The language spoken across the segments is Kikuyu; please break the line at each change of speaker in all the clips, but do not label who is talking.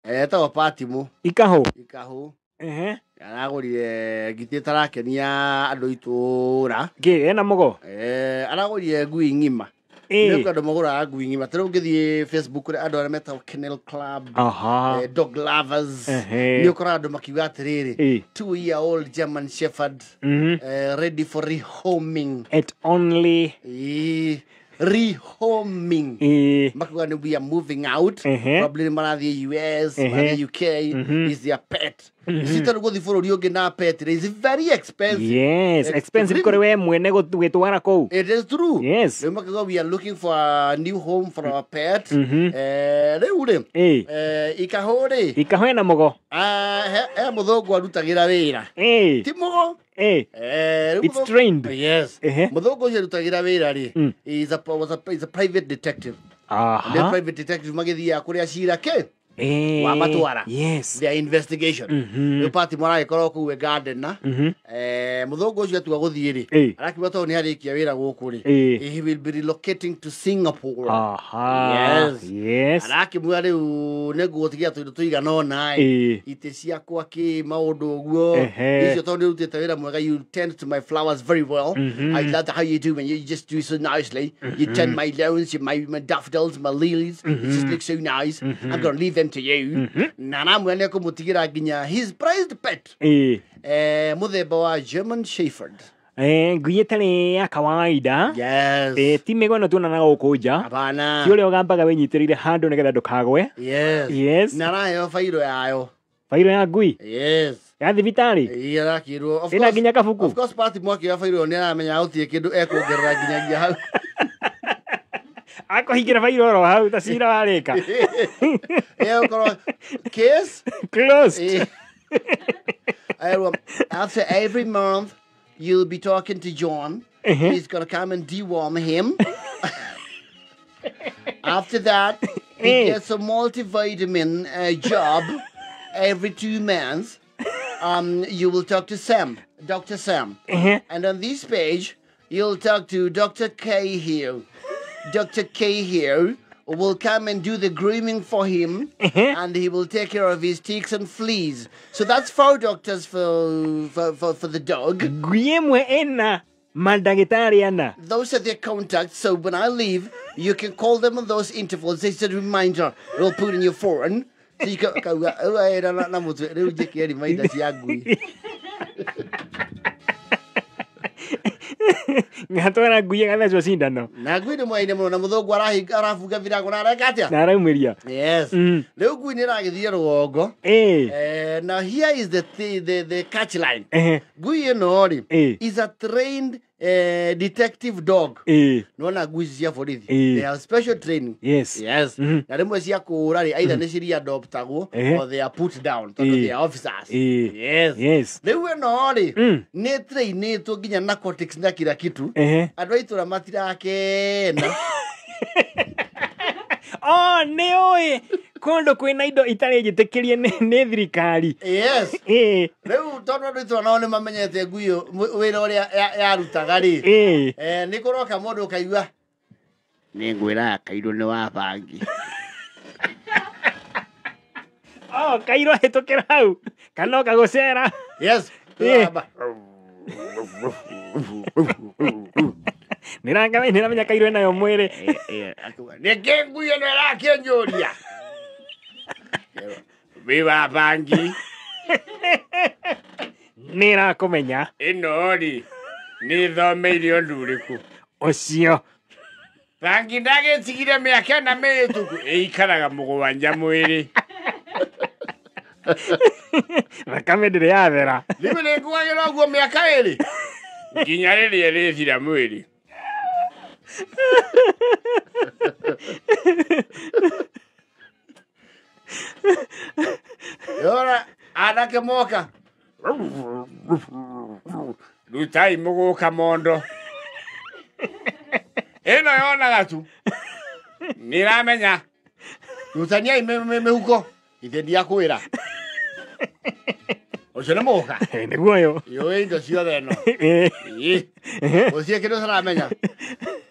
Etagwo Patimu.
Ikahũ.
Ikahũ.
Ehe.
Aragũrire ngitĩ ĩtarakenia andũ itũra.
Kĩ ena mũgo?
Aragũrire ngui ng'ima.
Ĩ.
Nĩ andũ magũraga ngui ng'ima. Ta rĩu ũngĩthiĩ Facebook kũrĩ andũ arĩa metagwo Kennel Club,
Aha.
dog lovers.
Ehe.
Nĩ ũkoraga andũ makiuga atĩrĩrĩ,
Ĩ.
2-year-old German Shepherd, ready for rehoming.
At only
Ĩ, rehoming.
Ĩ.
Makiuga nĩ we are moving out.
Ehe.
Probably nĩ marathiĩ US,
Ehe.
marathiĩ UK. Is their pet. Ici ta rĩu gũthiĩ bũrũri ũngĩ na pet is very expensive.
Yes, expensive kũrĩ we mwene gwĩtwara kũu.
It is true.
Yes.
Rĩu makiuga we are looking for a new home for our pet. Rĩu rĩ,
Ĩ.
ikahũ rĩ,
Ikahũ ena mũgo.
ah, he mũthũngũ arutagĩra wĩra.
Ĩ.
Ti mũgo.
Ĩ.
Rĩu
It's
mũthũngũ-
trained.
Yes.
Ehe.
Mũthũngũ ũcio arutagĩra wĩra rĩ, is a private detective. Nĩ
Aha.
private detective magĩthiaga kũrĩa cira kĩ
Ĩ.
wa matwara.
Yes.
Their investigation. Rĩu Pati maragĩkorwo kũu garden mũthũngũ ũcio atua gũthiĩ rĩ,
Ĩ.
arakiuga tondũ nĩ arĩkia wĩra gũkũ rĩ,
Ĩ.
he will be relocating to Singapore.
Aha.
Yes.
Yes.
Arakĩmwĩra rĩu nĩ ngũgũtigia tũindo tũigana ũna ĩ,
Ĩ.
itĩ ciakwa kĩ maũndũ ũguo
Ehe.
icio tondũ nĩ ũrutĩte wĩra mwega, you tend to my flowers very well. I love how you do when you just do so nicely. You tend my lawns, my daffodils, my lilies. It just looks so nice. I'm gonna leave them to you. Na aramwĩra nĩ ekũmũtigĩra nginya his prized pet,
Ĩ.
mũthemba wa German Shepherd.
Ngui ĩtarĩ ya kawaida.
Yes.
Ĩ, ti mĩgo ĩno tuonanaga gũkũ nja.
Hapana.
Ti ũrĩa ũgambaga wĩnyitĩrĩire handũ nĩgetha ndũkagwe.
Yes.
Yes.
Na araheo bairo yayo.
Bairo ya ngui.
Yes.
Ya thibitarĩ.
Ĩ, arakĩrwo. Of
Ĩna
course-
nginya kabuku.
Of course Pati mwakĩoya bairo ĩyo nĩ aramenya gũtirĩ kĩndũ ekuongerera nginyagia hau.
Akũhingĩra bairo oro hau ta cira warĩka.
Ĩgũkorwo case.
Closed.
Ĩ. Erwo, after every month you'll be talking to John. He's gonna come and deworm him. After that, he
Eh.
gets a multivitamin job every 2 months. You will talk to Sam, Dr. Sam. And on this page, you'll talk to Dr. K here. Dr. K here will come and do the grooming for him, and he will take care of his ticks and fleas. So that's 4 doctors for the dog.
Ngui ĩmwe ĩna mandagĩtarĩ ana.
Those are their contacts, so when I leave, you can call them on those intervals. It's a reminder we'll put in your phone. So you can go, "Oh, na mũtwe, rĩu njĩke reminder cia ngui."
Ngatwara ngui ĩgathecwo cindano.
Na ngui nĩ mwaine mũno na mũthũngũ arabunga birango na areka atĩa?
Na araumĩria.
Yes. Rĩu ngui nĩ ĩragĩthiĩ rũgongo.
Ĩ.
Now here is the catch line.
Ehe.
Ngui ĩno rĩ,
Ĩ.
is a trained detective dog.
Ĩ.
Nĩwona ngui ici cia borithi.
Ĩ.
They have special training.
Yes.
Yes. Na rĩmwe cia kũũra rĩ, either nĩ ciriadoptagwo
Ehe.
or they are put down tondũ
Ĩ.
they are officers.
Ĩ.
Yes.
Yes.
Rĩu ĩno rĩ, nĩ trainĩtwo nginya narcotics na kila kitu.
Ehe.
Andũ a itũra matirakena.
Oh, nĩ ũĩ kũndũ kwĩna indo itarĩ njĩtĩkĩrie nĩ thirikari.
Yes.
Ĩ.
Rĩu tondũ andũ itũra nao nĩ mamenyete ngui ĩyo wĩra ũrĩa yarutaga rĩ,
Ĩ.
Nĩ kũroka mũndũ ũkaigua nĩ ngwĩraga kairũ nĩ wa bangi.
Oh, kairũ ahĩtũkĩra hau kana oka gũcera.
Yes.
Ĩ. Nĩramenya kairũ ĩnayo mwĩrĩ.
Nĩkĩ ngui ĩno ĩrakĩnjũria? Wĩ wa bangi.
Nĩrakũmenya.
Ĩno rĩ, nĩ thomeire ũndũ ũrĩkũ?
Ũcio.
Bangi ndagĩtigire mĩaka ĩna mĩhĩtũku. Ĩikaraga mũgwanja mwĩrĩ.
Thakame ndĩrĩ yathera.
Rĩu nĩnguagĩra ũguo mĩaka ĩrĩ nginya rĩrĩa ĩrĩthira mwĩrĩ. Yora anake moka rutai mũgũka mondo ĩno yonaga tu nĩramenya rutaniai mĩhuko ithe ndiakwĩra ũcio nĩ mũgũka.
Nĩguo ũyũ.
Yũĩ indo ciothe ĩno.
Ĩ.
Ĩ. Gũtirĩ kĩndũ ũtaramenya.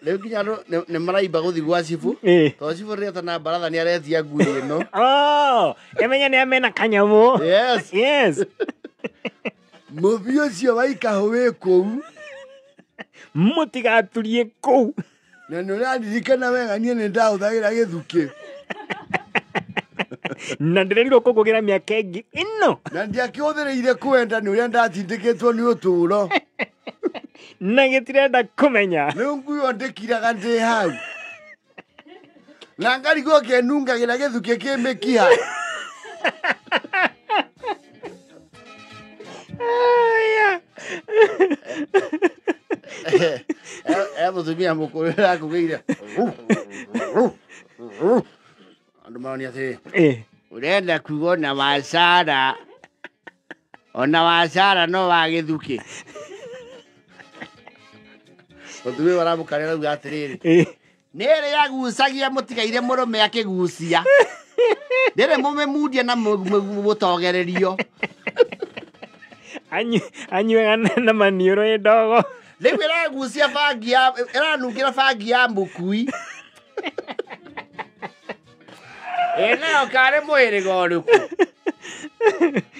Rĩu nginya andũ nĩ maraimba gũthiĩ gwa cibũ.
Ĩ.
Tondũ cibũ rĩrĩa atana baratha nĩ aretia ngui ĩno.
Oh, Ĩmenye nĩ amena kanyamũ.
Yes.
Yes.
Mũbi ũcio wa ikahũ wĩ kũu.
Mũtigaturie kũu.
Na nĩ ũraririkana wega niĩ nĩ ndahũthagĩra gĩthukĩ.
Na ndĩrerirwo kũngũgĩra mĩaka ĩngĩ ĩno.
Na ndiakĩhũthĩrĩire kwenda nĩ ũrĩa ndatindĩkĩtwo nĩ ũtũũro.
Na gĩtirenda kũmenya.
Rĩu ngui ĩyo ndĩkiraga ndĩ hau. Na ngarigwo kĩnungagĩra gĩthukĩ kĩ mĩkiha.
Aya.
Mũtumia mũkũrũ ĩrakũgĩire. Andũ maronia atĩrĩ. Ũrenda kuga ona wacara. Ona wacara no wa gĩthukĩ. Mũtumia ũyũ aramũkarĩra arauga atĩrĩrĩ. Nĩ ĩrĩ yagucagia mũtigaire mũrũme akĩgucia. Ndĩrĩ mũmĩmundie na mũtogererio.
Anyuaga na maniũrũ ĩ ndogo.
Rĩu ĩragucia bangi ya ĩranungĩra bangi ya mũkui. Ĩ nayo karĩ mũhĩrĩga ũrĩkũ?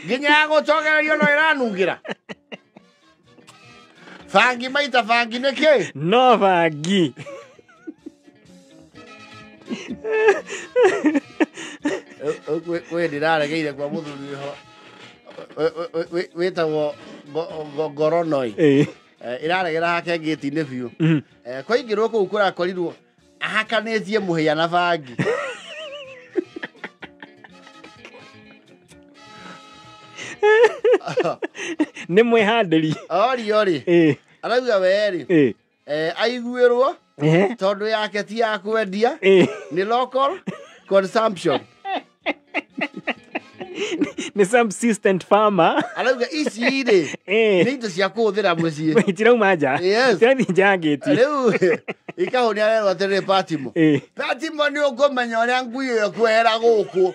Nginya ya gũtogererio no ĩranungĩra. Bangi maita bangi nĩ kĩ?
No bangi.
Kwĩ ndĩraregeire kwa mũthuri wĩho wĩtagwo Ngoronoi. Ĩraregera hake ngĩti-inĩ biũ. Kwaingĩrwo kũu kũrakorirwo ahakanĩtie mũhĩa na bangi.
Nĩ mwĩhandĩri.
Ori ori. Arauga we rĩ. Aiguĩrwo tondũ yake ti ya kwendia nĩ local consumption.
Nĩ subsistent farmer.
Arauga ici rĩ nĩ indo cia kũhũthĩra mũciĩ.
Itirauma nja. Itirathiĩ nja ya ngĩti.
Rĩu ikahũ nĩ arerwo atĩrĩrĩ Patimo. Patimo nĩ ũkũmenya ũrĩa ngui ĩyo ĩkwehera gũkũ.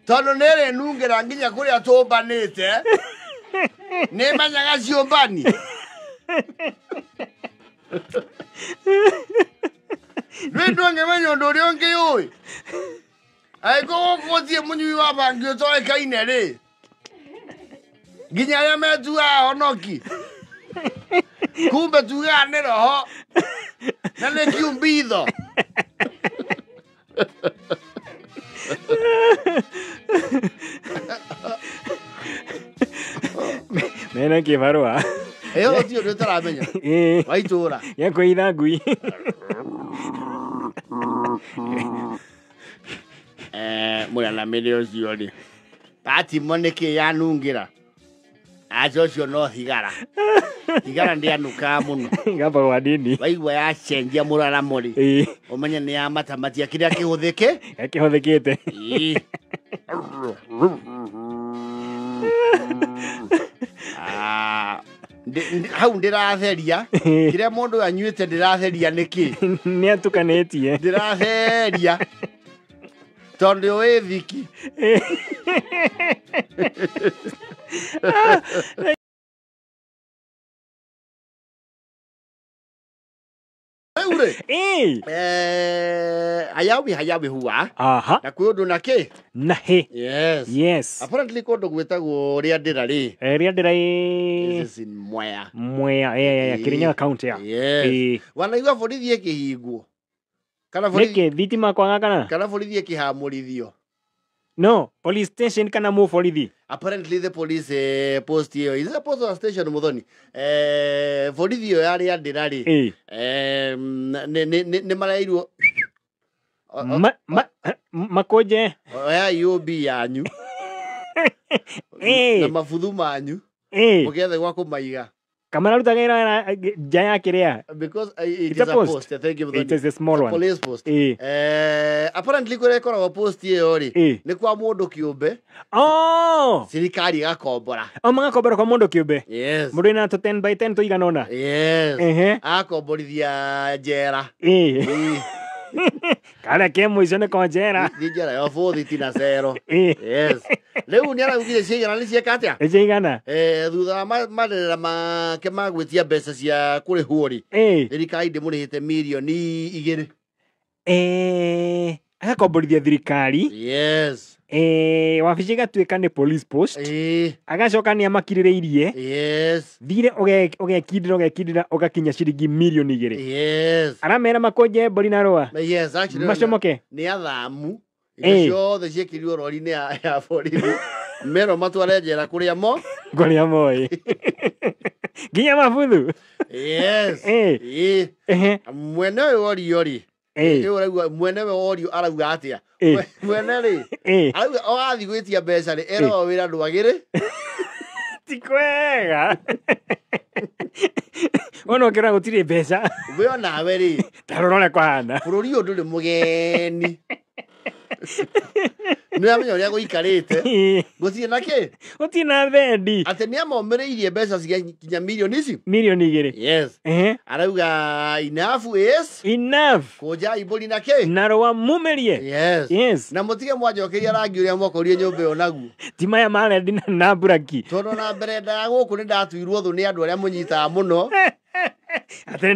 Tondũ nĩ ĩrĩnungĩra nginya kũrĩa tũmbanĩte. Nĩ menyaga ciũmbani. Rĩu ndũngĩmenya ũndũ ũrĩa ũngĩ ũĩ. Angĩkorwo gũkũ gũtirĩ mũnyui wa bangi ũtoĩkaine rĩ. Nginya arĩa metuaga honoki. Kumbe tugaga nĩ roho. Na nĩ kiumbitho.
Mena kĩbarũa.
Ĩyo gũtirĩ ũndũ ũtaramenya. Wa itũũra.
Gĩa kwĩitha ngui.
Mũraramĩre ũcio rĩ. Patimo nĩkĩ yanungĩra? Aca ũcio no thigara. Thigara ndĩanukaga mũno.
Ngamba gwa ndini.
Waigua yacenjia mũraramo rĩ. Ũmenye nĩ ya matamatia kĩrĩa kĩhũthĩke.
Kĩhũthĩkĩte.
Hau ndĩratheria. Kĩrĩa mũndũ anyuĩte ndĩratheria nĩkĩ?
Nĩ atukanĩtie.
Ndĩratheria. Tondũ wĩ thiki. Hayawi hayawi huwa.
Aha.
Na kwĩ ũndũ na kĩ?
Na hĩ.
Yes.
Yes.
Apparently kũndũ gwĩtagwo Rĩandĩra rĩ.
Rĩandĩra ĩ.
This is in Mwea.
Mwea, Kirinyaga county ya.
Yes. Wanaigua borithi ĩkĩhingwo. Kana borithi.
Nĩkĩ thitima kwaga kana?
Kana borithi ĩkĩhamũrithio.
No, police station kana mu borithi.
Apparently the police post ĩyo is a post station Muthoni. Borithi ĩyo ya Rĩandĩra rĩ. Nĩ marairwo
makũnje.
Oya IOB yanyu. Na mabuthu manyu. Mũgĩethe gwa kũmaiga.
Kamara wĩra nja ya kĩrĩa.
Because it is a post. Thank you.
It is a small one.
Police post. Apparently kũrĩa ĩkoragwo post ĩyo rĩ nĩ kwa mũndũ kĩũmbe.
Oh!
Thirikari ĩgakombora.
O magakombora kwa mũndũ kĩũmbe.
Yes.
Mũndũ wĩna tũ 10 by 10 tũigana ũna.
Yes. Akomborithia njera.
Karĩa ke mũico nĩ ko njera.
Nĩ njera ya bũthi na cero. Yes. Rĩu nĩ araugire ciigana nĩ cieka atĩa?
Ciigana.
Thutha wa marĩra make ma gwĩtia mbeca cia kũrĩhwo rĩ. Thirikari ndĩmũrĩhĩte mirioni 2.
Agakomborithia thirikari.
Yes.
Wabici ĩgatuĩka nĩ police post. Agacoka nĩ amakirĩrĩirie.
Yes.
Thire ũgekindĩra ũgekindĩra ũgakinya ciringi mirioni 2.
Yes.
Aramera makũnje mbũri na rũa.
Yes, actually
macomoke.
Nĩ athamu. Indo ciothe ciĩkĩrirwo rori-inĩ ya borithi. Merwo matware njera kũrĩa mo.
Kũrĩa moĩ. Nginya mabuthu.
Yes. Mwene ũyũ orio rĩ. Ũrauga mwene we orio arauga atĩa? Mwene rĩ. Arauga o athiĩ gwĩtia mbeca rĩ, erwo wĩra ndwagĩrĩ.
Ti kwega. Wona ũkĩrora gũtirĩ mbeca.
We onawe rĩ.
Ta rora ũrĩa kwahana.
Bũrũri ũyũ ndũrĩ mũgeni. Nĩ ũramenya ũrĩa gũikarĩte. Gũtirĩ na kĩ?
Gũtirĩ na thendi.
Atĩ nĩ amomĩrĩirie mbeca cigakinya mirioni ici?
Mirioni 2.
Yes. Arauga enough is
enough.
Kũnja mbũri na kĩ?
Na rũa mumĩrie.
Yes.
Yes.
Na mũtige mwanjokeria rangi ũrĩa mwakorire nyũmba ĩyo naguo.
Ti maya ma rendi na mburaki.
Tondũ na mbere ndaya gũkũ nĩ ndatuirwo thũ nĩ andũ arĩa mũnyitaga mũno.
Atĩ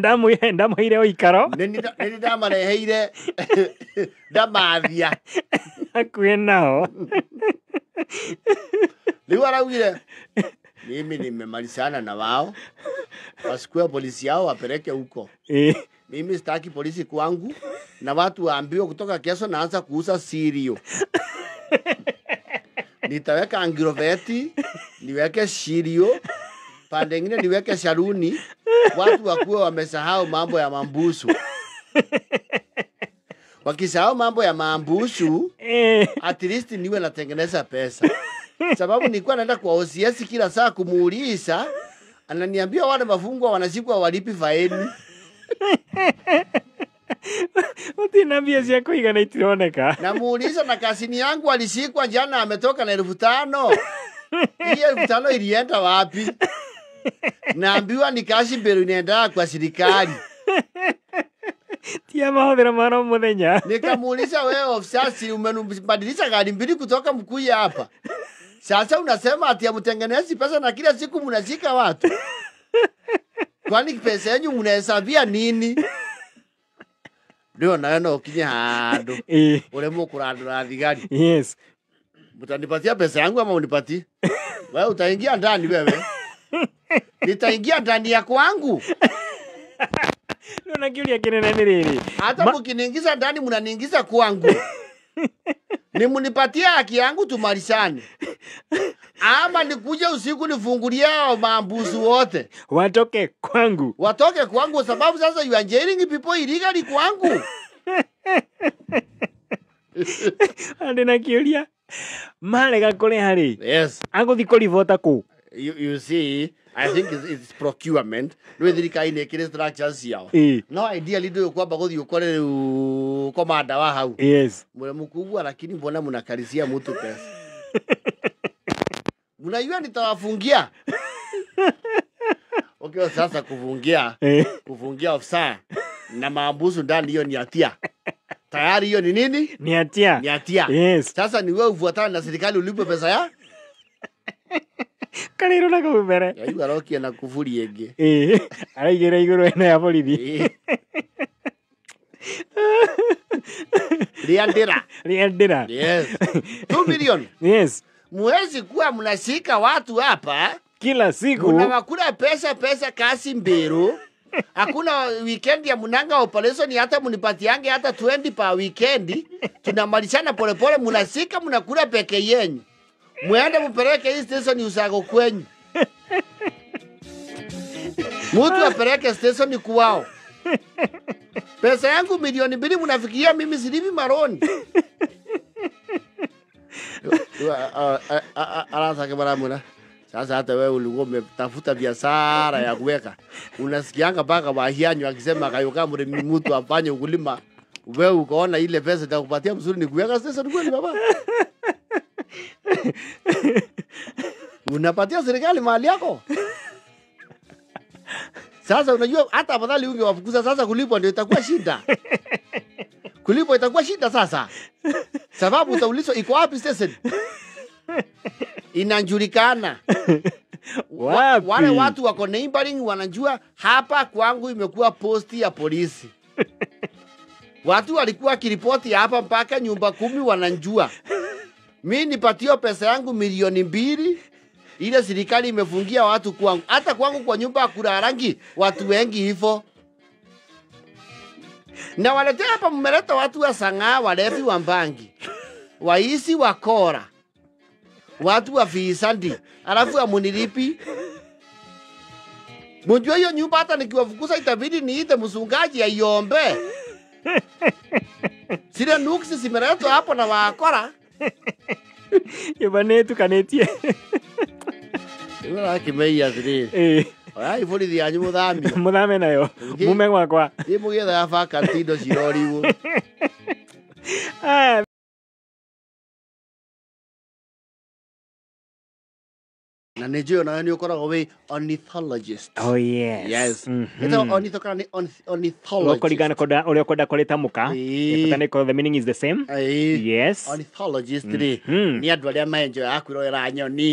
ndamũheire ũikaro.
Nĩ ndamareheire ndamathia.
Hakuhĩ nao.
Rĩu araugire mimi nimemalizana na wao, wasikue polisi yao wapeleke huko. Mimi sitaki polisi kwangu, na watu waambiwe kutoka kesho naanza kuuza sirio. Nitaweka angroveti, niweke sirio, pande ingine niweke sharuni, watu wakuwe wamesahau mambo ya mambusu. Wakisahau mambo ya mambusu, at least niwe natengeneza pesa. Sababu nilikuwa naenda kwa OCS kila saa kumuuliza, ananiambia wale wafungwa wanashikwa walipi faini.
Utina mbia cia kũigana itironeka.
Namuuliza na kasini yangu alishikwa jana ametoka na 5,000. Hii 5,000 ilienda wapi? Naambiwa ni kashi mbere inaenda kwa serikali.
Tia mahũthĩro ma oro mũthenya.
Nikamuuliza wewe ofisa, si umenibadilisha gari mbili kutoka Mkuya hapa. Sasa unasema ati hamtengenezi pesa na kila siku mnashika watu. Kwani pesa yenu mnahesabia nini? Ndio nawe no ukinye handũ. Uremwo kũrandũra thigari.
Yes.
Mtanipatia pesa yangu ama unipatie? Wewe utaingia ndani wewe. Nitaingia ndani ya kwangu.
Ndio na kĩũria kĩnene nĩ rĩrĩ.
Hata mkiniingiza ndani mnaniingiza kwangu. Ni munipatie haki yangu tumalizane. Ama nikuje usiku nifungulie hao maambuzi wote.
Watoke kwangu.
Watoke kwangu sababu sasa you are jailing people illegally kwangu.
Ande na kĩũria. Marega kũrĩha rĩ?
Yes.
Agũthiĩ kũribota kũ?
You see, I think it's procurement. Nĩ thirikari nĩ ĩkĩrĩ structures ciao. No ideally ndũĩ kwamba gũthiĩ ũkore rĩu komanda wa hau.
Yes.
Mwe mkubwa, lakini mbona mnakarisia mtu pesa? Mnajua nitawafungia. Okay, sasa kufungia ofisa na maambusu ndani hiyo ni hatia. Tayari hiyo ni nini?
Ni hatia.
Ni hatia.
Yes.
Sasa ni wewe ufuatane na serikali ulipe pesa ya?
Karĩrwo na kau mbere.
Yaigua arokia na kuburi ĩngĩ.
Araigĩra igũrũ ĩno ya borithi.
Rĩandĩra.
Rĩandĩra.
Yes. 2 million.
Yes.
Muwezi kuwa mnashika watu hapa
kila siku.
Mnawakula pesa kasi mbiru. Hakuna weekend ya munanga operation hata munipatiange hata 20 pa weekend. Tunamalizana polepole, mnashika mnakula peke yenu. Muende mupeleke hii station usago kwenyu. Mtu apeleke station kwao. Pesa yangu 2 milioni mnafikiria mimi silipi maroni. Arasa baramuna. Sasa hata wewe ulikuwa umetafuta biashara ya kuweka. Unasikianga mpaka wahianyu akisema kayoka mremi mtu afanye ukulima. Wewe ukaona ile pesa itakupatia mzuri ni kuweka station kweli baba. Unapatia serikali mali yako. Sasa unajua hata afadhali ungewafukuza sasa, kulipwa ndio itakuwa shida. Kulipwa itakuwa shida sasa. Sababu utaulizwa iko wapi station? Inajulikana.
Wapi?
Wale watu wako neighboring wanajua hapa kwangu imekuwa posti ya polisi. Watu walikuwa kiripoti hapa mpaka nyumba 10 wananjua. Mi nipatio pesa yangu 2 milioni ile serikali imefungia watu kwangu. Hata kwangu kwa nyumba kurarangi watu wengi hivyo. Na waletea hapa, mmeleta watu wa sang'aa, walevi wa mbangi, waisi wa kora, watu wa fisandi, alafu amunilipi. Mjue hiyo nyumba hata nikiwafukuza itabidi niite msungaji aiombe. Zile nuksi zimeletwa hapo na wakora.
Nyũmba nĩ ĩtukanĩtie.
Rĩu arakĩmeia atĩrĩrĩ. Oyai borithi yanyu mũthamio.
Mũthame nayo. Mume gwakwa.
Thiĩ mũgĩethaga vacant indo ciroriwo.
Aya.
Na nĩ njũĩ onawe nĩ ũkoragwo wĩ ornithologist.
Oh yes.
Yes. Ĩtagwo ornitho kana nĩ ornithologist?
Kũringana kũrĩa ũrĩa ũkwenda kũrĩtamũka. Bata nĩ korwo the meaning is the same. Yes.
Ornithologist rĩ, nĩ andũ arĩa maenjoyaga kwĩrorera nyoni.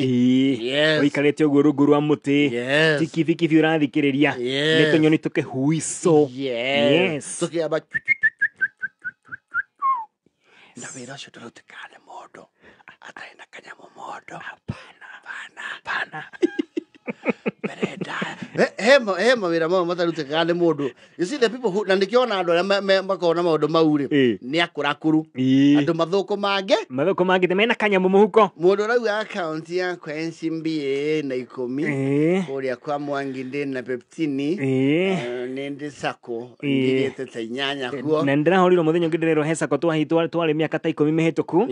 Yes.
Ũikarĩte ũguo rungu rwa mũtĩ.
Yes.
Ti kibikibi ũrathikĩrĩria.
Yes.
Nĩ tũnyoni tũkĩhuico.
Yes.
Yes.
Tũkĩamba na wĩra ũcio ndũrutĩkaga nĩ mũndũ atarĩ na kanyamũ mondo.
Hapana.
Hapana.
Hapana.
Mbere ndaya. He mawĩra mamwe matarutĩkaga nĩ mũndũ. You see the people who, na nĩkĩo ona andũ arĩa makoragwo na maũndũ mau rĩ, nĩ akũrakũru. Andũ mathũkũ mangĩ.
Mathũkũ mangĩ mena kanyamũ mũhuko.
Mũndũ ũrauga akaunti yakwa NCB na 10 kũrĩa kwa Mwangi ndĩ na Peptini, nĩ ndĩ sacco ndigĩte ta 8 kuo.
Na ndĩrahorirwo mũthenya ũngĩ ndĩrerwo he sacco twarĩ mĩaka ta 10 mĩhĩtũku.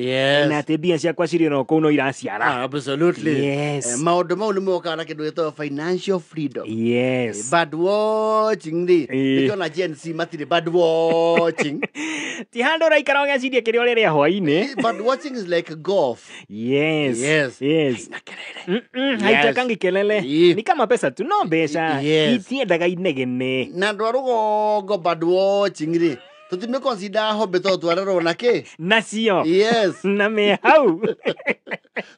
Na atĩ mbia ciakwa cirĩ oro kũu no iraciara.
Absolutely.
Yes.
Maũndũ mau nĩ mokaga na kĩndũ gĩtagwo financial freedom.
Yes.
Bird watching rĩ, nĩkĩo ona Gen Z matirĩ bird watching.
Ti handũ ũraikara ũgeciria kĩrĩa ũrĩrĩa hwaĩ-inĩ.
Bird watching is like golf.
Yes.
Yes.
Yes.
Haina kelele.
Yes. Haitakangi kelele.
Yes.
Ni kama pesa tu no mbeca.
Yes.
Itiendaga inegene.
Na andũ a rũgongo bird watching rĩ, tũtimĩ consider hobby tondũ twarerwo na kĩ?
Nacio.
Yes.
Na me hau.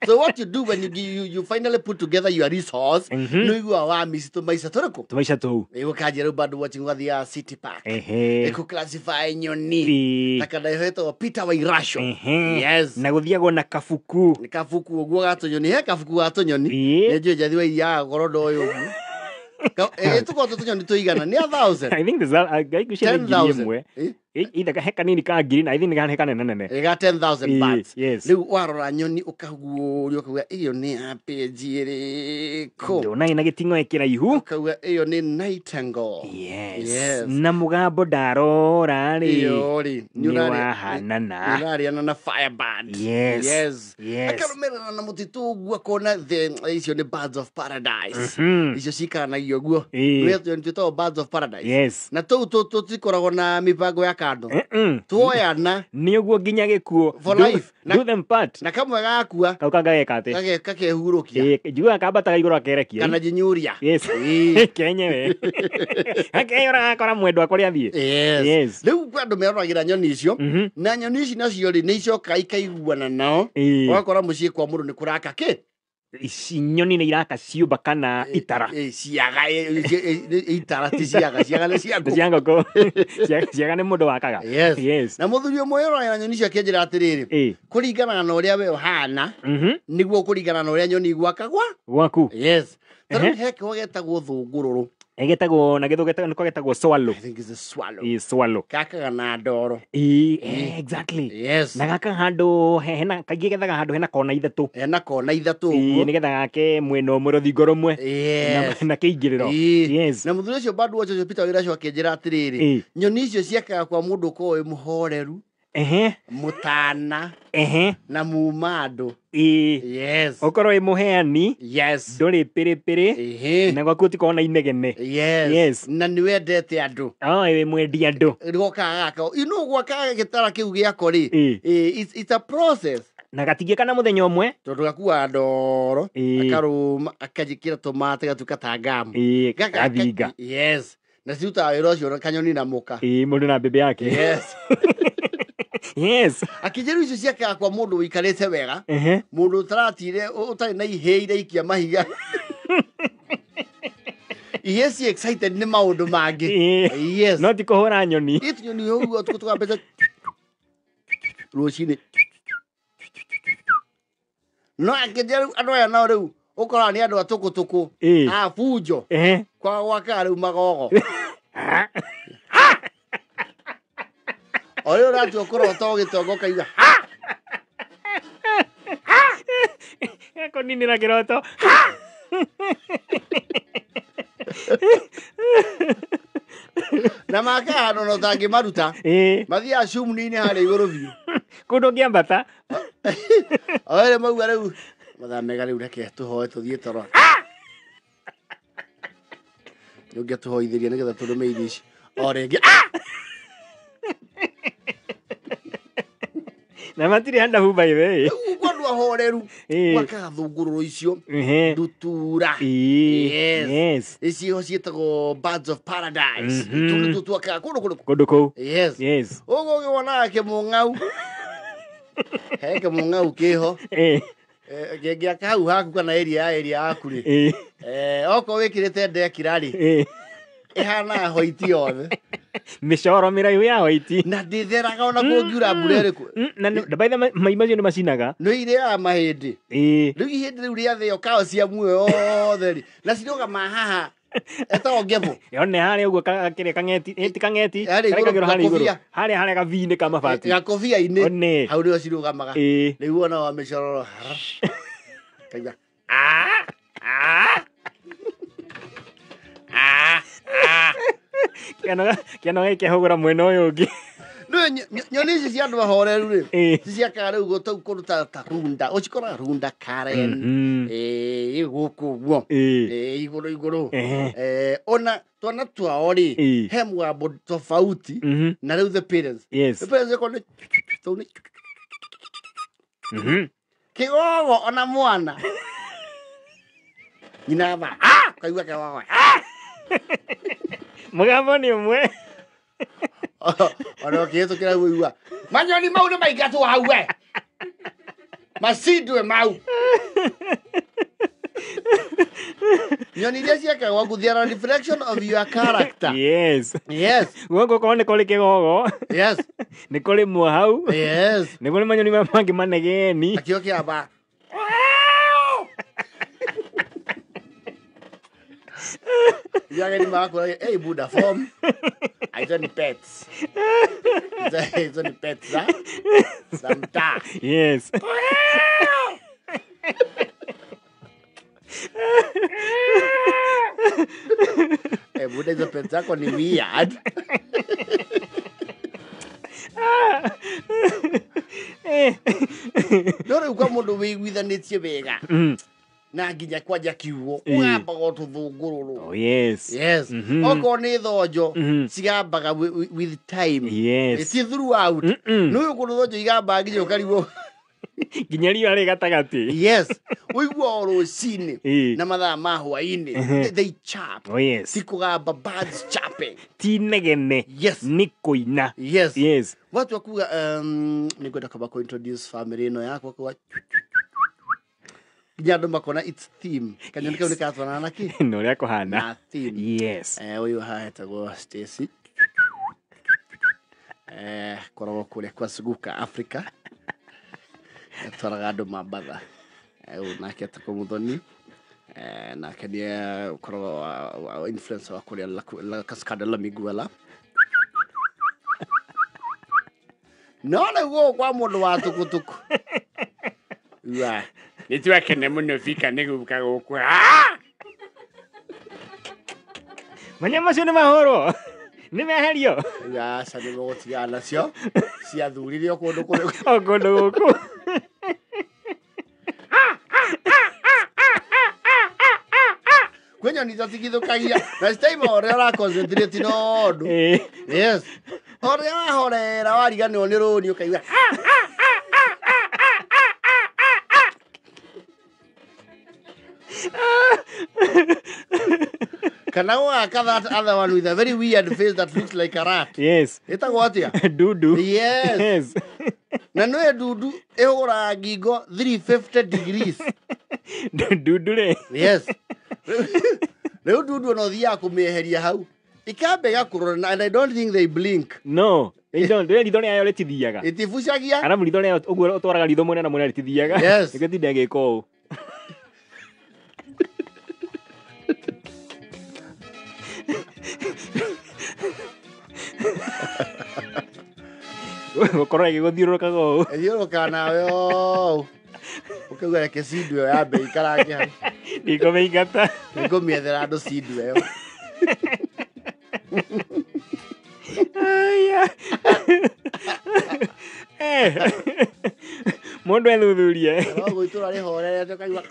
So what you do when you finally put together your resource, nĩ ũiguaga wa miss tũmaica tũrĩkũ?
Tũmaica tũu.
Ũkanjia rĩu bird watching ũgathiaga City Park. Ĩkũ classify nyoni. Na kana ĩhetwo Peter Wairasho. Yes.
Na gũthiagwo na kabuku.
Nĩ kabuku ũguo ga tũnyoni, he kabuku ga tũnyoni. Nĩ njũĩ Njathi wa Iria agakorwo ndoĩ ũguo. Tũkorwo tũnyoni tũigana nĩ 1,000.
I think there's a ngwĩciria nĩ ngiri
10,000.
ĩmwe. Either he kanini ka ngiri na I think he kanene nene.
Ĩ ga 10,000 birds.
Yes.
Rĩu warora nyoni ũkaguũria ũkauga ĩyo nĩ ya page ĩrĩkũ.
Ndona ĩna gĩting'oe kĩraihu.
Ũkauga ĩyo nĩ nightingale.
Yes.
Yes.
Na mũgambo ndarora rĩ.
Ĩyo rĩ
Nĩ wahanana.
nĩ ũrarĩana na firebird.
Yes.
Yes.
Yes.
Akarũmĩrĩra na mũtitũ ũguo akona the icio nĩ birds of paradise. Icio cikaranagia ũguo. Nĩ tũnyoni twĩtagwo birds of paradise.
Yes.
Na tũu tũtikoragwo na mĩbango ya kando. Tuoyana.
Nĩ ũguo nginya gĩkuũ.
For life.
Do them part.
Na kamwe gakua.
Kau kangageka atĩ.
Kakehurũkia.
Njugaga kambataga igũrũ akerekia.
Kana jinyuria.
Yes. Kenyewe. Akeyora gakora mwendwa kũrĩa athiĩ.
Yes.
Yes.
Rĩu kwĩ andũ meroragĩra nyoni icio. Na nyoni ici nacio rĩ nĩ icokaga ikaiguana nao. Ũgakora mũciĩ kwa mũndũ nĩ kũraka kĩ?
Ici nyoni nĩ iraka ciũmba kana itara.
Ciaga itara ti ciaga, ciaga nĩ cia ngũkũ.
Cia ngũkũ. Ciaga nĩ mũndũ wakaga.
Yes.
Yes.
Na mũthuri ũmwe ũroragĩra nyoni icio akĩnjĩra atĩrĩrĩ, kũringana na ũrĩa we ũhana, nĩguo kũringana na ũrĩa nyoni igwakagwa.
Gwaku.
Yes. Tondũ he kĩhwa getagwo thũngũrũrũ.
Ĩgetagwo na gĩthũngũ nĩko getagwo swallow.
I think it's a swallow.
Swallow.
Gakaga na ndoro.
Exactly.
Yes.
Na gaka handũ hena kaingĩ gethaga handũ hena kona ithatũ.
Hena kona ithatũ ũguo.
Nĩgetha gake mwena ũmwe rũthingo rũmwe.
Yes.
Na kĩingĩrĩro. Yes.
Na mũthuri ũcio bado ũcio Peter Wairacũ akĩnjĩra atĩrĩrĩ, nyoni icio ciakaga kwa mũndũ ũkoragwo wĩ mũhoreru. Mũtana. Na muma andũ. Yes.
Ũkorwo wĩ mũheani.
Yes.
Ndũrĩ pĩrĩpĩrĩ. Na gwaku ũtikoragwo na inegene.
Yes.
Yes.
Na nĩ wendete andũ.
Wĩ mwendi andũ.
Gokaga gaka. You gwaka gĩtara kĩu gĩako rĩ. It's a process.
Na gatingĩka na mũthenya ũmwe.
Tondũ gakuaga ndoro, akarũma, akajĩkĩra tũmate gatuĩka ta ngamu.
Gathinga.
Yes. Na cirutaga wĩra ũcio na kanyoni na mũka.
Mũndũ na mbembe yake.
Yes.
Yes.
Akĩnjĩra icio ciakaga kwa mũndũ ũikarĩte wega, mũndũ ũtaratire, ũtarĩ na ihĩ iraikia mahiga. Ihe ci excited nĩ maũndũ mangĩ. Yes.
No ti kũhũra nyoni.
Ĩ tũnyoni ũguo tũgambĩte rũcinĩ. No akĩnjĩra rĩu andũ aya nao rĩu ũkoraga nĩ andũ a tũkũtũkũ a bunjo kwa gwakaga rĩu magogo. O rĩu ũratua kũrota ũgĩtonga ũkaigua ha.
Kũninĩra kĩroto.
Na makaga handũ ona ũtangĩmaruta. Mathiaga cumni-inĩ harĩa igũrũ biũ.
Kũndũ ũngĩambata.
O rĩrĩ mauga rĩu mathaa mega rĩu reke tũhoe tũthiĩ toro. Nĩ ũngĩatũhoithĩria nĩgetha tũrũme irio ici o rĩngĩ.
Na matirĩ handabu by the way.
Rĩu ũguo andũ ahoreru gwakaga thũngũrũrũ icio ndutura. Yes.
Yes.
Icio ciĩtagwo birds of paradise. Tũu nĩtuo twakaga kũndũ kũrĩkũ?
Kũndũ kũu.
Yes.
Yes.
Ũguo ũngĩwonaga kĩmũng'au. He kĩmũng'au kĩho. Kĩngĩaka hau haku kana area ya area yaku rĩ. Okorwo wĩkĩrĩte ndekira rĩ. Ĩhanaga hoiti yothe.
Mĩcoro mĩraihu ya hoiti.
Na ndĩtheraga ona kũngiura mbura ĩrĩkũ.
Na by the way, mai macio nĩ macinaga.
Nĩ irĩaga mahĩndĩ. Rĩu ihĩndĩ rĩu rĩathĩo kao cia muoyo yothe rĩ. Na cirũgama haha. Etagwo ngebo.
Yone harĩa ũguo kĩrĩa kang'eti, ti kang'eti,
Harĩa igũrũ,
karĩa kagĩrwo harĩa igũrũ.
gakobia.
Harĩa harĩa gabi-inĩ ka mabati.
Gakobia-inĩ.
One.
Hau nĩho cirũgamaga. Rĩu wona wa mĩcororo. Kaigua.
Kĩano gĩkehũgũra mwena ũyũ ũngĩ.
Nĩ nyoni ici cia andũ ahoreru rĩ, ciciakaga rĩu gũtau kũndũ ta Runda. Ũcikoraga Runda, Karen. Gũkũ ũguo. Igũrũ igũrũ. Ona twana twao rĩ, he mũgambo tofauti na rĩu the parents.
Yes.
The parents ĩkorwo nĩ tũu nĩ kĩgogo ona mwana. Nyina aba, kaigua kĩgogo.
Mũgambo nĩ ũmwe.
Ona ũkĩhĩtũkĩra hau ũigua, manyoni mau nĩ maingatwo hau we. Macindwe mau. Nyoni iria ciakaga gwaku, they are a reflection of your character.
Yes.
Yes.
Guoko korwo nĩ kũrĩ kĩgogo.
Yes.
Nĩ kũrĩ mwa hau.
Yes.
Nĩ kũrĩ manyoni maya mangĩ manegeni.
Akĩo kĩamba. Yageni makura, hey Buddha form. Hizo ni pets. Hizo ni pets za mtaa.
Yes.
Eh, Buddha hizo pets zako ni weird. No rĩu kwa mũndũ wĩiguithanĩtie wega. Na nginya kwanja kiugo ũgambaga o tũthũngũrũrũ.
Oh, yes.
Yes. Okorwo nĩ thonjo cigambaga with time.
Yes.
Ti throughout. Nĩ ũyũ kũndũ thonjo igambaga nginya ũkarigwo.
Nginya riũa rĩ gatagatĩ.
Yes. Ũigua o rũcinĩ na mathaa ma hwaĩ-inĩ. They chirp.
Oh, yes.
Ti kũgamba, birds chirping.
Ti negene.
Yes.
Nĩ kũina.
Yes.
Yes.
Watu wakuga, nĩ ngwenda kwamba kũ introduce family ĩno yakwa kwa nginya andũ makona its theme. Kanyoni kau nĩ karatwarana na kĩ?
Na ũrĩa kũhana.
Na theme.
Yes.
Ũyũ haha etagwo Stacy. Koragwo kũrĩa kwa Suguka Africa. Atwaraga andũ Mambatha. Ũyũ nake etagwo Muthoni. Nake nĩ ũkoragwo wa influencer wa kũrĩa La Cascada La Miguela. No rĩu gũkũ kwa mũndũ wa tukutuku. Ua.
Nĩ twakena mũno Fika nĩ gũka gũkũ.
Manya macio nĩ mahũrwo. Nĩ meherio.
Aca nĩ mũgũtigana nacio. Ciathuririo kũndũ kũrĩkũ.
O kũndũ gũkũ.
Kwĩ nyoni itatigithũkagia. Na citaima ũrĩa ũraconcentrate na ũndũ. Yes. Ũrĩa wahorera wariganĩrwo nĩ rũni ũkaigua. Kana ũgaka that other one with a very weird face that looks like a rat.
Yes.
Ĩtagwo atĩa?
Dudu.
Yes.
Yes.
Na nĩwe dudu ĩhũraga ngingo 350 degrees.
Dudu rĩ.
Yes. Rĩu ndundu ona ũthiaga kũmĩeheria hau ikamba ĩgakũrora, and I don't think they blink.
No, they don't. Rĩrĩa ritho rĩayo rĩtithiaga.
Ĩtibucagia.
Arabu ritho rĩayo ũguo ũtwaraga ritho mwena na mwena rĩtithiaga.
Yes.
Ĩgĩtinda ĩgĩka ũũ. Gũkorwo ĩgĩgũthiũrũrũkaga ũũ.
Ĩthiũrũrũkaga nawe ũũ. Ũkauga reke cindu ĩyo yambe ĩikarange hau.
Ndikũmĩingata.
Nĩngũmĩethera andũ cindu ĩyo.
Aya. Eh. Mũndũ ethuthurie.
No gwĩtũra rĩhorerete ũkaigua.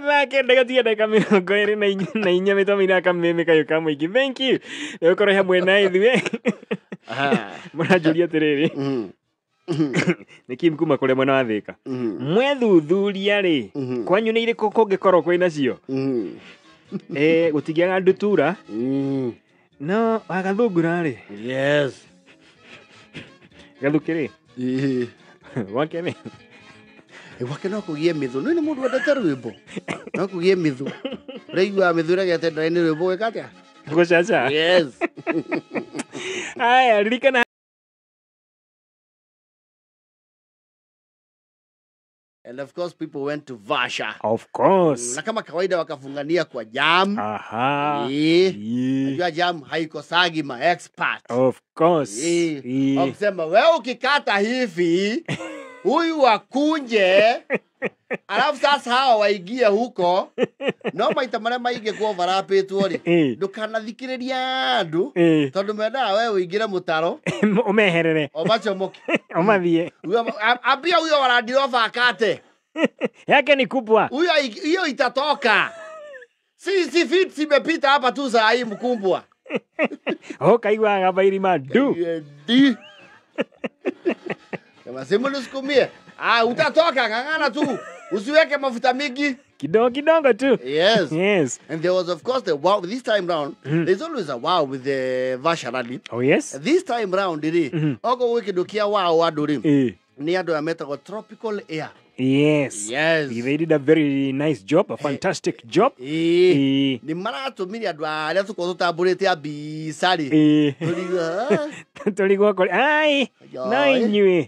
Thaa kenda gatiga ndagĩka 24 mĩtoma-inĩ ya kameme kayũ ka mũingĩ. Thank you nĩ gũkorwo hamwe na ithuĩ. Mũranjũria atĩrĩrĩ, nĩ Kim kuma kũrĩa mwena wa Thĩka, mwethuthuria rĩ, kwanyu nĩ irĩkũ kũngĩkorwo kwĩ nacio? Gũtingĩaga ndutura, no wagathungura rĩ?
Yes.
Gathukĩ rĩ, gwake nĩ
Gwake no kũgie mĩthũ. Nĩ nĩ mũndũ wendete rwĩmbo. No kũgie mĩthũ. Ũraiguaga mĩthũ ĩregete ndara-inĩ rwĩmbo gwĩka atĩa?
Gũcaca.
Yes.
Aya, ririkana.
And of course people went to Vasha.
Of course.
Na kama kawaida wakafungania kwa jam.
Aha.
Najua jam haikosagi ma expert.
Of course.
Wakisema wewe ukikata hivi huyu wakunje, alafu sasa hawa waingie huko, no maita marĩa maingĩ ku overlapĩtwo rĩ, ndũkanathikĩrĩria andũ, tondũ mendaga we ũingĩre mũtaro,
ũmeherere,
o macomoke,
ũmathiĩ.
Ambia huyo wa Land Rover akate
yake ni kubwa,
huyo hiyo itatoka. Si fit imepita hapa tu saa hii mkumbwa.
Ũkaiguaga bairima ndu.
Kama simu nisukumie. Ah, utatoka ng'ang'ana tu. Usiweke mafuta mingi.
Kidogo kidogo tu.
Yes.
Yes.
And there was of course the wow this time round. There's always a wow with the Vasha rally.
Oh yes.
This time round ri. Oko wikidukia wow andu ri. Ni andu ametagwo Tropical Air.
Yes.
Yes.
They did a very nice job, a fantastic job.
Ni maratumire andu aria tukorwo tutambũrĩte mbica rĩ.
Tũrigwo kũrĩ. Ai, no inyuĩ.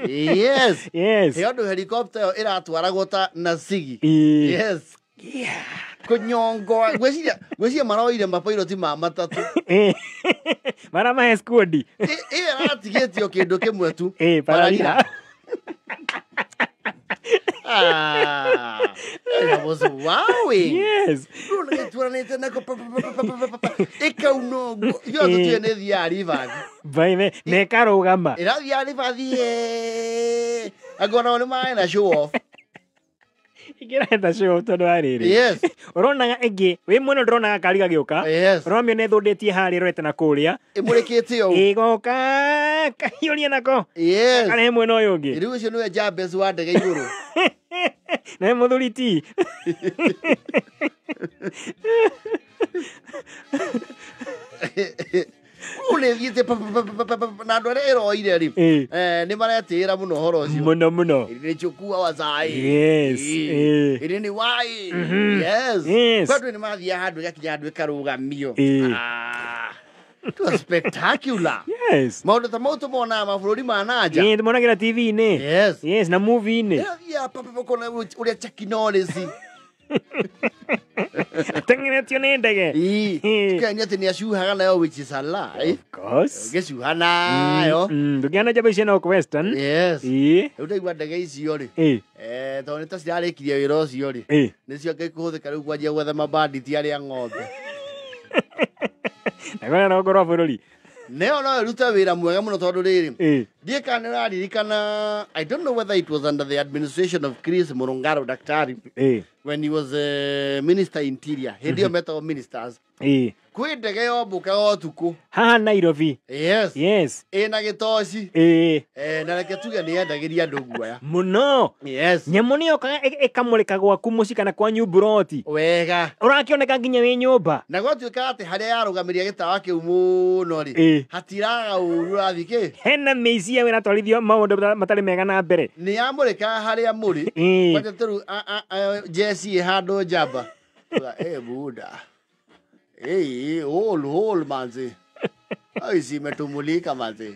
Yes.
Yes.
He andu helicopter ĩyo ĩratwaragwo ta na cigi. Yes.
Yeah.
Kũnyongo ngwĩciria maroire mapairoti ma matatũ.
Maramahe skuodi.
Ĩyo ĩratigĩtio kĩndũ kĩmwe tu.
Pararira.
Ah, that was wowing.
Yes.
Show off.
Ikĩreta show off tondũ wa rĩrĩ.
Yes.
Ũronaga ĩngĩ, wĩ mwena ndũronaga kari gagĩũka.
Yes.
Ũramĩona ĩthũndĩtie harĩa ĩrorete na kũrĩa.
Ĩmũrĩkĩte ũũ.
Ĩgoka kahiũria nako.
Yes.
Karehe mwena ũyũ ũngĩ.
Rĩu ũcio nĩwe Jabez wa ndege igũrũ.
Na mũthuri ti.
Ũrĩthiĩte na andũ arĩa ĩroire rĩ, nĩ maretĩĩra mũno ũhoro ũcio.
Mũno mũno.
Ilichukua wazai.
Yes.
Ili ni wai. Yes.
Yes.
Bado ni mathiaga handũ ĩgakinya handũ ĩkarũgamio. It was spectacular.
Yes.
Maũndũ ta mau tũmonaga mabũrũri ma nanja.
Tũmonagĩra TV-inĩ.
Yes.
Yes, na movie-inĩ.
Ĩrathiaga papa ũrĩa Chuck Norris.
Atengeretio nĩ ndege.
Tukaenia atĩ nĩ acuhaga nayo, which is a lie.
Of course.
Ũngĩcuha nayo.
Ndũngĩona njamba icio no Western.
Yes. Rĩu ndaigua ndege icio rĩ. Tondũ nĩ ta cirarĩkirie wĩra ũcio rĩ. Nĩcio ngĩkũhũthĩka rĩu kwanjia gwetha mabanditi arĩa ng'ombe.
Na kũrĩa rũgongo rwa bũrũri.
Neo no ĩrute wĩra mwega mũno tondũ rĩrĩ. Ndiĩ kana nĩũraririkana, I don't know whether it was under the administration of Chris Murungaro Daktari. When he was minister interior. Hĩndĩ ĩyo metagwo ministers. Kwĩ ndege yombũkaga ũtukũ.
Haha Nairobi.
Yes.
Yes.
Ĩna gĩtoci.
Ĩĩ.
Na reke tuge nĩ yendagĩria andũ guoya.
Mũno.
Yes.
Nyamũ nĩ yokaga ĩkamũrĩka gwaku mũciĩ kana kwanyu mburoti.
Wega.
Ũrakĩoneka nginya wĩ nyũmba.
Na gwatuĩka atĩ harĩa yarũgamĩria gĩtawa kĩu mũno rĩ,
Ĩĩ.
hatiraga ũru ũrathiĩ kĩ?
Hena mĩici ĩratwarithio maũndũ matarĩ mega na mbere.
Nĩ yamũrĩkaga harĩa mũrĩ.
Ĩĩ.
Kwanja tũrĩu jeci ĩ handũ njamba. Uga, "Eh, buda. Eh, hol hol manze. Ai imetumulika manze.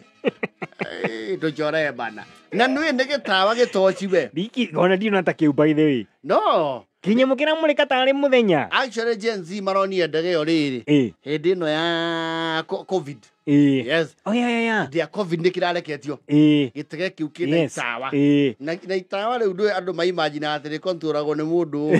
Eh, tuchore bana." Na nĩ nĩ gĩtawa gĩtoci we.
Ndiki ona ndina ta kĩu by the way.
No.
Kinyamũ kĩramũrĩka tarĩ mũthenya.
Actually Gen Z maronie ndege ĩyo rĩrĩ.
Ĩĩ.
Hĩndĩ ĩno ya COVID.
Ĩĩ.
Yes.
Oh yeah yeah yeah.
Hĩndĩ ya COVID nĩ kĩrareketio.
Ĩĩ.
Gĩtege kĩu kĩna
Yes.
itawa.
Ĩĩ.
Na itawa rĩu ndũĩ andũ maimaginaga atĩ rĩkontũragwo nĩ mũndũ.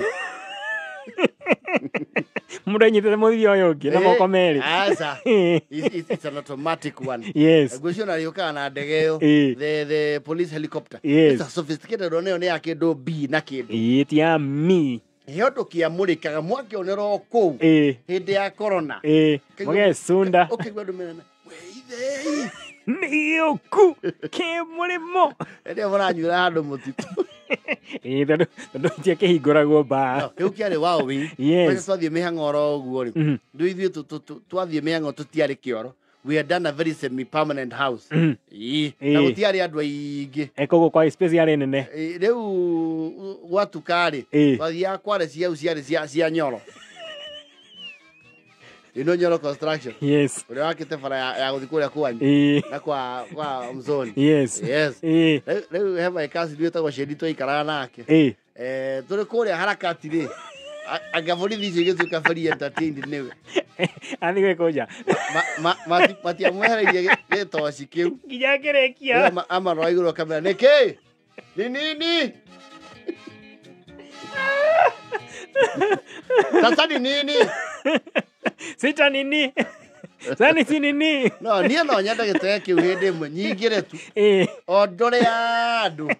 Mũndũ anyitĩte mũthia ũyũ ũngĩ na moko merĩ.
Aca.
Ĩĩ.
It's an automatic one.
Yes.
Ngwĩciria ona rĩũkaga na ndege ĩyo.
Ĩĩ.
The police helicopter.
Yes.
It's a sophisticated one ĩyo nĩ ya kĩndũ B na kĩndũ.
Ĩĩ ti ya mi.
He ũndũ kĩamũrĩkaga mwakĩonera o kũu
Ĩĩ.
hĩndĩ ya corona.
Ĩĩ. Mũgecunda.
Ũkaigua andũ merana, "Weithei."
Nĩ gĩũku kĩ mũrĩmo.
Hĩndĩ ĩyo mũranyuĩra handũ mũtitũ.
Ĩĩ tondũ itiakĩhingũragwo mbaa.
Kĩu kĩarĩ waowĩ.
Yes.
Kwanja twathiĩ mĩhang'o oro ũguo rĩ.
Mhm.
Rĩu ithuĩ twathiĩ mĩhang'o tũtiarĩ kĩoro. We had done a very semi permanent house.
Mhm.
Ĩĩ.
Ĩĩ.
Na gũtiarĩ andũ aingĩ.
Koguo kwa space yarĩ nene.
Ĩĩ, rĩu gwatuka rĩ,
Ĩĩ.
twathiaga kware ciau ciarĩ cia Nyoro. Ĩno Nyoro construction.
Yes.
Ũrĩa wakĩte bara ya gũthiĩ kũrĩa kwanyu.
Ĩĩ.
Na kwa Mzoni.
Yes.
Yes.
Ĩĩ.
Rĩu he my cousin wĩtagwo Shedi twaikaraga nake.
Ĩĩ.
Tũrĩ kũrĩa harakati rĩ, anga borithi icio igĩtuĩka very entertained nĩwe.
Athiĩ gwĩkũnja.
Matiamwehereirie gĩtoci kĩu.
Nginya akĩrĩkia.
Rĩu amarora igũrũ akamera, "Nĩkĩ? Ni nini? Sasa ni nini?"
Sita nini? Sani si nini?
No, niĩ no nyende gĩtege kĩu hĩndĩ ĩmwe nyingĩre tu.
Ĩĩ.
O ndore andũ.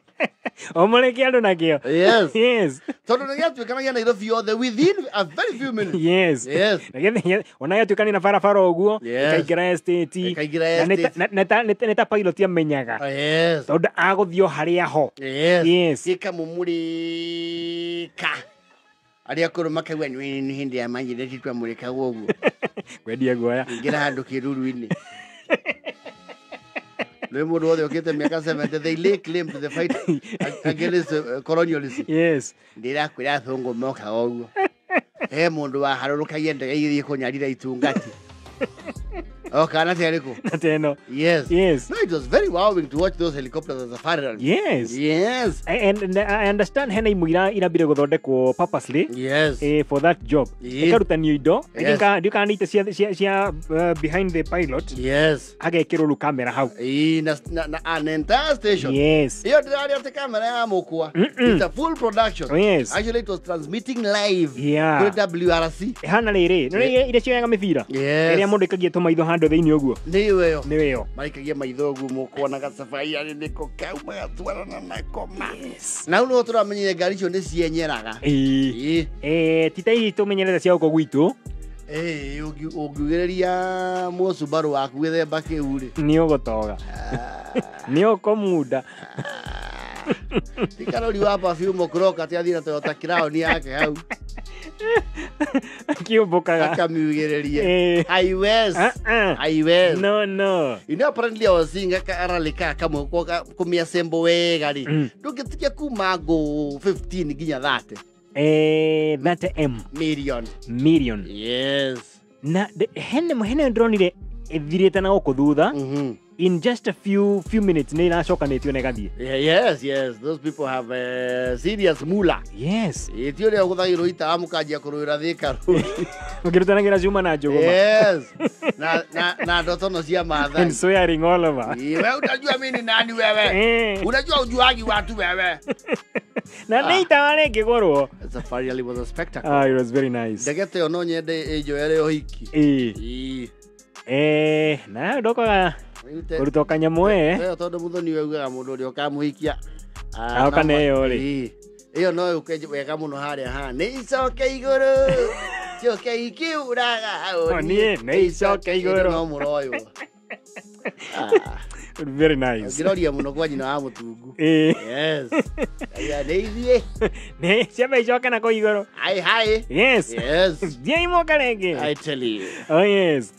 Ũmũrĩke andũ nakĩo.
Yes.
Yes.
Tondũ nĩ gĩatuĩkanagia Nairobi yothe within a very few minutes.
Yes.
Yes.
Na gĩthĩ ona gĩatuĩka nĩ na barabara ũguo,
Yes.
ĩkaingĩra estate.
Ĩkaingĩra
Na
estate.
nĩ ta pilot amenyaga.
Yes.
Tondũ agũthiĩ o harĩa ho.
Yes.
Yes.
Gĩkamũmũrĩka. Arĩa akũrũ makaigua nĩ hĩndĩ ya manjire titwamũrĩkagwo ũguo.
Kwendia guoya.
Ingĩra handũ kĩruru-inĩ. Rĩu mũndũ wothe ũkĩte mĩaka 70, they lay claim to the fight against colonialism.
Yes.
Ndĩrakwĩra athũngũ mokaga ũguo. He mũndũ waharũrũkagia ndege igĩthiĩ kũnyarira itungati. Oka na terĩkũ?
Na teno.
Yes.
Yes.
No, it was very wowing to watch those helicopters as safari runs.
Yes.
Yes.
And I understand hena imwe irambire gũthondekwo purposely.
Yes.
For that job.
Yes.
Ĩkarutanio indo.
Yes.
Ndiũ kana nĩ ite cia behind the pilot.
Yes.
Hagekĩrwo rĩu kamera hau.
Ĩĩ, na an entire station.
Yes.
Iyo ndĩraria atĩ kamera ya mũkwa. It's a full production.
Yes.
Actually, it was transmitting live.
Yeah.
Kũrĩ WRC.
Hana rĩrĩ, nĩ iria cioyaga mĩbira.
Yes.
Ĩrĩa mũndũ ikagia tũmaitho handũ thĩinĩ ũguo.
Nĩ ĩyo.
Nĩ ĩyo.
Marikagia maitho ũguo mũkwa na gacabai arĩ nĩko kau magatwarana nako ma.
Yes.
Na rĩu nĩho tũramenyire ngari icio nĩ cienyeraga.
Ĩĩ.
Ĩĩ.
Ti ta ici tũmenyerete cia gũkũ gwitũ.
Ĩĩ, ũngiugĩrĩria mũcumbarũ waku gĩthemba kĩu rĩ.
Nĩ ũgũtoga. Nĩ ũkũmunda.
Ti karori wa perfume ũkũroka atĩ athiĩ na Toyota Crown yake hau
Kĩũmbũkaga.
akamiugĩrĩrie.
Ĩĩ.
Haiwezi. Haiwezi.
No, no.
You know, apparently I was seeing karali ka kamwe kũmĩassemble wega rĩ. Ndũngĩtigia kuma ngũ 15 nginya 30
30M
million.
million.
Yes.
Na hene ndĩronire ĩthirĩte na gũkũ thutha. In just a few minutes nĩ iracokanĩtio na ĩgathiĩ.
Yeah, yes, yes. Those people have a serious mula.
Yes.
Ĩ, ti ũrĩa ũgũthagĩrwo itawa mũkanjia kũrũĩra Thika Road.
Ũkĩrutanagĩra cuma na njũgũma.
Yes. Na ndotono cia Maathai.
And swearing all over.
Ĩ, wewe utajua mimi ni nani wewe? Unajua ujuagi watu wewe.
Na nĩ itawa rĩngĩgũrwo.
Safari really was a spectacle.
Ah, it was very nice.
Ndege ta ĩyo no nyende ĩnjoere ũhiki.
Ĩĩ.
Ĩ.
Na ndokaga kũruta kanyamũ ĩ.
Ĩyo tondũ mũthoni we augaga mũndũ ũrĩa ũkamũhikia.
Aoka na ĩyo rĩ.
Ĩyo no yũke wega mũno harĩa haha. Nĩ icoke igũrũ. Coke ikiuraga
O niĩ nĩ icoke igũrũ.
No mũroywo.
Very nice.
Ngĩroria mũno kwa nyina wa mũtungu.
Ĩĩ.
Yes. Aya nĩ ithiĩ.
Nĩ ciamba icoke na kũu igũrũ.
Hai hai.
Yes.
Yes.
Thiĩi mũka rĩngĩ.
I tell you.
Oh yes.